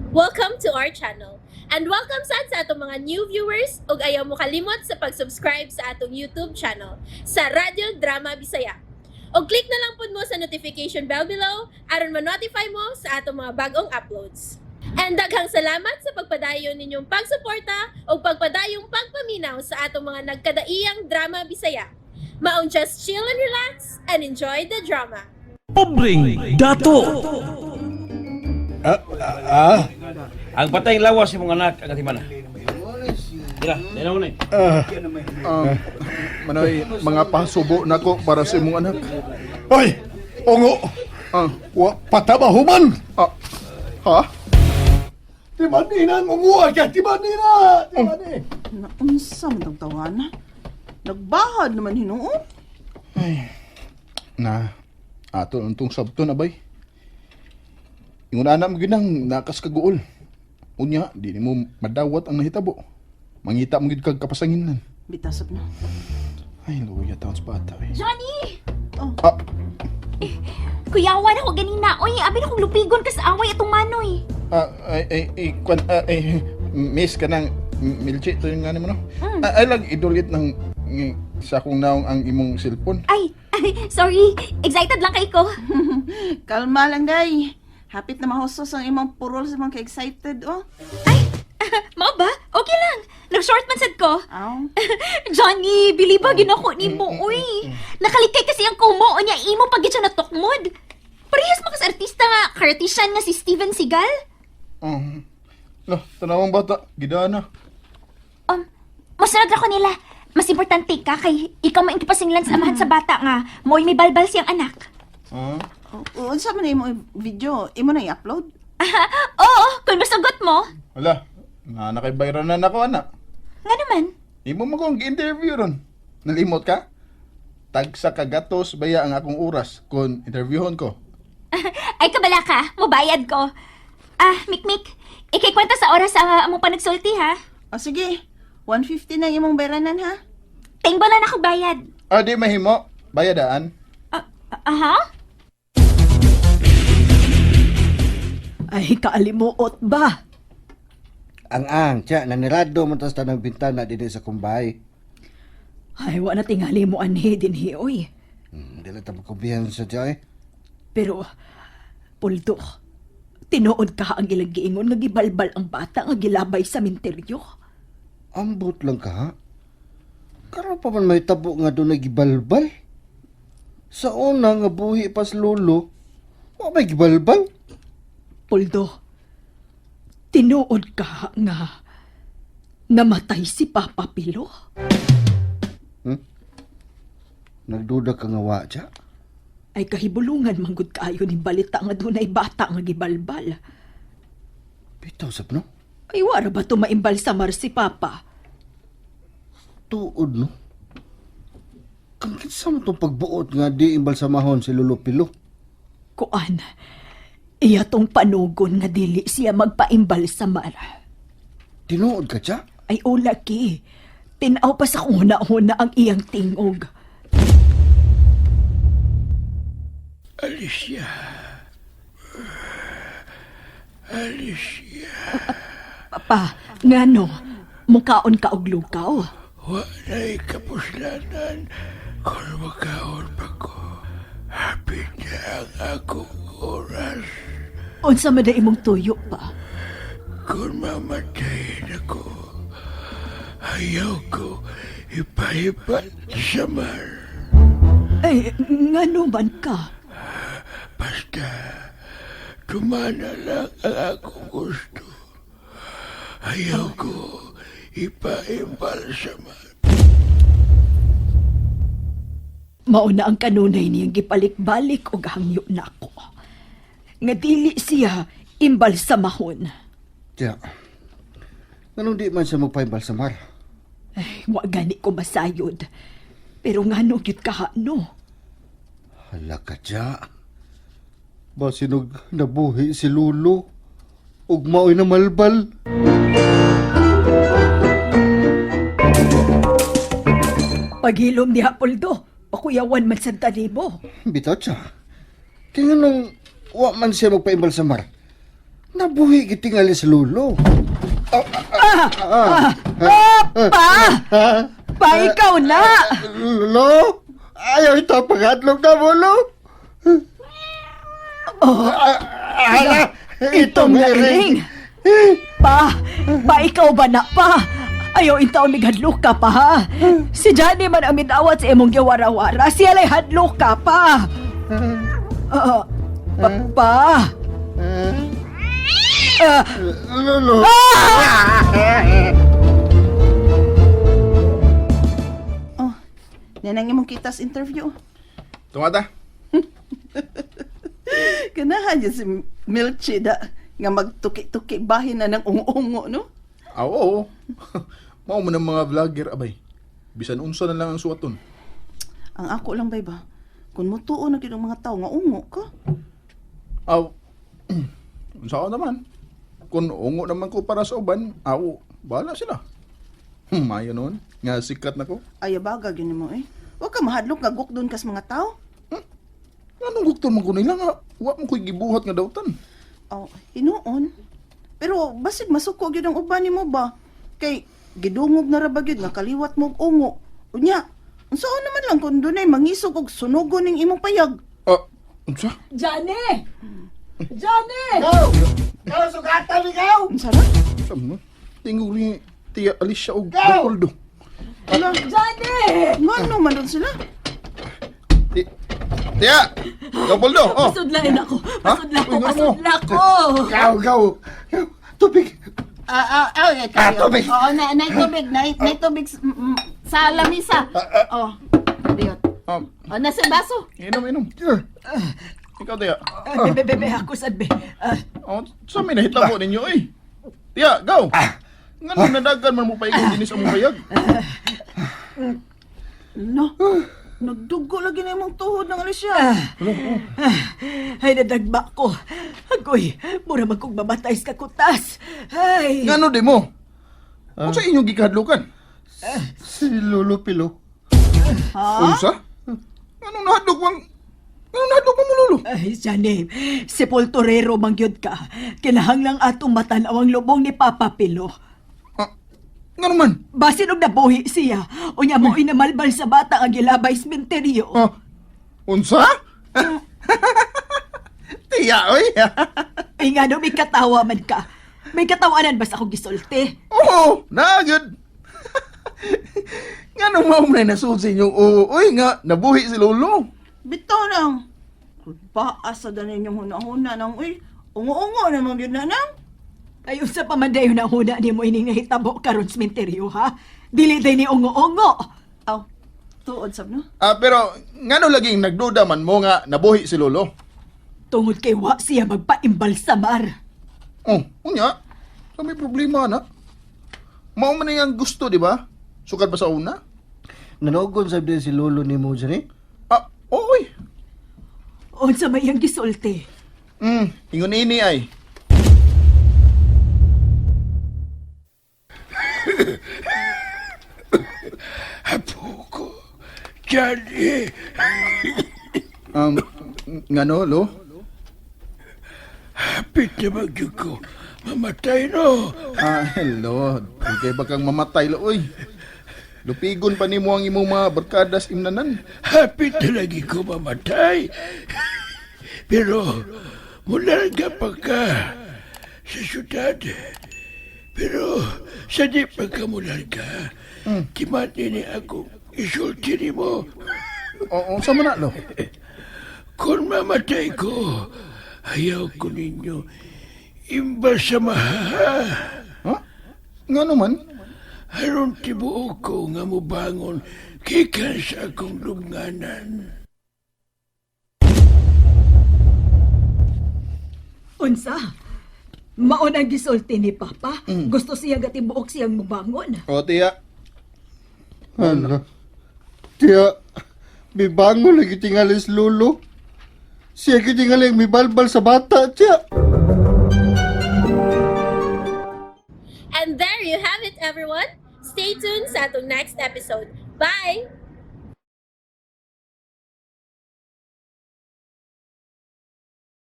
Welcome to our channel. And welcome sad sa atong mga new viewers ug ayaw mo kalimot sa pag-subscribe sa atong YouTube channel sa Radyo Drama Bisaya. Og click na lang pud mo sa notification bell below aron ma-notify mo sa atong mga bagong uploads. And daghang salamat sa pagpadayon ninyong pagsuporta ug pagpadayong pagpaminaw sa atong mga nagkadaiyang drama Bisaya. Maong just chill and relax and enjoy the drama. Pobreng Dato. Ah, ah, Ang patay lawas imong anak ang atimana. Dira, dira mo na. Ah. Ah, Manoy, mga pasubo nako para sa imong anak. Hoy! Ungo! Ah, Wa pataba human! ah, ha? Timan ni na ang ungo ka! Timan ni na! Timan ni! Naunsa man tong tawana? Nagbahad naman hinuon. Na, ato nang tong sabto na bay. Ingon ana mo ginang nakas kaguol. Unya, di nimo madawat ang nahitabo. Mangita mo gid kag kapasanginan. Bitasap na. Ay, luya taon sa bata eh. Johnny! Ah, Kuyawan ako ganina. Oy, abi na kong lupigon kas away atong manoy. ah, ay, ay, ay, kwan, ah, ay, miss ka ng milchi, ito yung nga mo, no? Ah, ay, lang, idulit ng sa akong naong ang imong cellphone. Ay, ay, sorry. Excited lang kay ko. Kalma lang day. Hapit na mahusos ang imong purol sa mga ka-excited oh. Ay, mao ba? Okay lang. Nag-short man sad ko. Aw. Johnny, biliba ginako nimo, uy. Nakalikay kasi ang kumo unya imo pag siya natukmod. Parehas mo kas artista nga, artisan nga si Steven Seagal. Oh. Lah, tanawang bata, gidana. Masunod ra ko nila. Mas importante ka kay ikaw maing kipasinglan sa amahan sa bata nga mo'y may balbal siyang anak. Ah, Oh, unsa man na imo video? Imo na i-upload? Oo, kung masugot mo. Wala, na nakay-viral na nako, anak. Nga naman. Imo mo kong gi-interview ron. Nalimot ka? Tagsa kagatos baya ang akong oras kung interviewon ko. Ay, kabala ka. Mubayad ko. Ah, Mikmik, ikay kwenta sa oras sa among panagsulti, ha? O sige. 150 na imong bayranan ha. Tingbo na ako bayad. Ah, di mahimo. Bayadaan. Ah, aha? Ay, kaalimuot ba? Ang ang, tiya, nanirado man tas tanang bintana dinhi sa kumbay. Ay, wa na tingali mo anhi dinhi, oy. Dili ta makumpiyansa tiya eh. Pero, Poldo, tinuod ka ang ilang giingon nga gibalbal ang bata nga gilabay sa minteryo. Ambot lang ka ha. Karon pa man may tabo nga doon gibalbal. Sa una nga buhi pas lolo, wa may gibalbal. Poldo, tinuod ka nga namatay si Papa Pilo. Nagduda ka nga wa tiya. Ay kahibulungan manggod kaayo ni balita nga dunay bata nga gibalbal. Bitaw sab no. Ay wara ba tumaimbalsamar si Papa? Tuod no. Kang kinsa mo tong pagbuot nga di imbalsamahon si Lolo Pilo? Kuan, iya tong panugon nga dili siya magpaimbalsamar. Tinuod ka tiya? Ay ulaki, tinaw pa sa kung huna-huna ang iyang tingog. Alicia. Alicia. Papa, ngano, mukaon ka og lugaw. Wa na'y kapuslanan kung makaon pa ko. Hapit na ang akong oras. Unsa man na imong tuyo pa? Kung mamatayin ako, ayaw ko ipahipat sa mar. Ay, ngano man ka? Basta, tumana lang ang akong gusto. Ayaw ko ipaimbalsamar. Mauna ang kanunay niyang gipalikbalik og hangyo nako. Nga dili siya imbalsamahon. Tiya. Nganong di man siya magpaimbalsamar? Ay, wa gani ko masayod. Pero ngano gyud ka no? Hala ka tiya. Basinog nabuhi si Lolo. Ug mao'y namalbal. Paghilom niya, Poldo. Pakuyawan man sa tanibo. Bitaw siya. Kaya nung wa man siya magpaimbalsamar. Nabuhi gitingali si Lolo. Ah, pa! Pa, ikaw na! Lolo? Ayaw ito pangadlok na mo, Lo. Oh, Hala, itong nairing. Pa, pa ikaw ba na pa? Ayaw intaon mig hadlok ka pa ha? Si Johnny man ang midawat sa imong giwara-wara. Siya lay hadlok ka pa. Ah, pa, pa. Ah, Lolo. Oh, nanang imong kitas interview. Tungata. Ganahan yun si Milchi da nga magtuki-tuki bahin na ng ungo-ungo, no? Ah, oo. Mao man ang mga vlogger abay. Bisan unsa na lang ang suwaton. Ang ako lang bay ba, kung mutuo na gyud ang mga tao nga ungo ka. Aw. Unsa ako naman? Kung ungo naman ko para sa uban, aw, bahala sila. Mayo noon. Nga sikat na ko. Ay, baga gyud nimo eh. Wa ka mahadlok nga gukdon kas mga tao. Anong gukton man ko nila nga? Wa mo ko'y gibuhat nga dautan. Oh, hinuon. Pero basig masuko gyud ang uban nimo ba? Kay gidungog na ra ba gyud nga kaliwat mo og ungo. Unya, unsaon naman lang kung dunay mangisog og sunugon ning imong payag. Ah, unsa? Johnny! Johnny! Ikaw, sugatan ikaw! Unsa ra? Unsa mo? Tingog ni Tia Alicia og Leopoldo. Ala, Johnny! ngano man dun sila? Tia! Leopoldo! Oh! Pasudlain ako. Pasudla ko, Uy, ngano mo? pasudla ko. Ikaw, ikaw. Ikaw, Tubig. Ah, ah, ah, Ah, tubig. Oo, na, na tubig, na, na tubig sa lamisa. Oh, diot. Ah, Oh, nasa baso. inom, inom. Ikaw, Tia. Ah, Be, be, be, ako sad be. Ah, Oh, sa may nahitabo ninyo eh. Tiya, go! Nga nadagan man mo pa ikaw dinis ang payag. No. Nagdugo lagi na imong tuhod ng Alicia. Ay, nadagma ko. Agoy, mura man kong mamatay sa kakutas. Ay. Ngano di mo? Unsa inyong gikahadlukan? Si Lolo Pilo. Unsa? Nganong nahadlok mang Nganong nahadlok mo lolo? Ay, Johnny, sepulturero man gyud ka. Kinahanglang atong matanaw ang lubong ni Papa Pilo. Ah, ngano man? Basin og nabuhi siya, unya mo inamalbal sa bata ang gilabay sementeryo. Ah, unsa? Tiya, oy. Ay nga may katawa man ka. May katawanan bas ako gisulti. Oo, na gyud. Ngano mao man nasud sa inyong oo, oy nga nabuhi si lolo. Bitaw nang. Baas sa danin yung huna-huna nang, uy. Ungo-ungo naman yun na nang. Ay, unsa pa man dayon ang huna nimo ining nahitabo karon sementeryo, ha? Dili day ni ungo-ungo. Aw, tuod sab no? Ah, pero ngano laging nagduda man mo nga nabuhi si lolo? Tungod kay wa siya magpaimbalsamar. Oh, unya. So may problema na. Mao man ang gusto, di ba? Sukad pa sa una? Nanogon sab din si Lolo ni mo dyan eh. Ah, oy. Unsa may iyang gisulti? Ingon ini ay. Apo ko, Johnny, Ngano lo? hapit na magyug ko. Mamatay no. Ah, hello. Di kay bakang mamatay lo oy. Lupigon pa nimo ang imong mga barkadas imnanan. Hapit na lagi ko mamatay. Pero mularga pa ka sa syudad. Pero sa di pa ka mularga, timati ni ako isulti ni mo. Oo, sa man na lo? Kung mamatay ko, ayaw ko ninyo imbalsamaha. Ha? Ngano man? Aron tibuok ko nga mubangon gikan sa akong lubnganan. Unsa? Mao nang gisulti ni Papa. Gusto siya gatibuok siyang mubangon. O, tiya. Ano? Tiya, mibangon lagi tingali si Lolo. Siya gitingali ang mibalbal sa bata, tiya. And there you have it, everyone. Stay tuned sa atong next episode. Bye!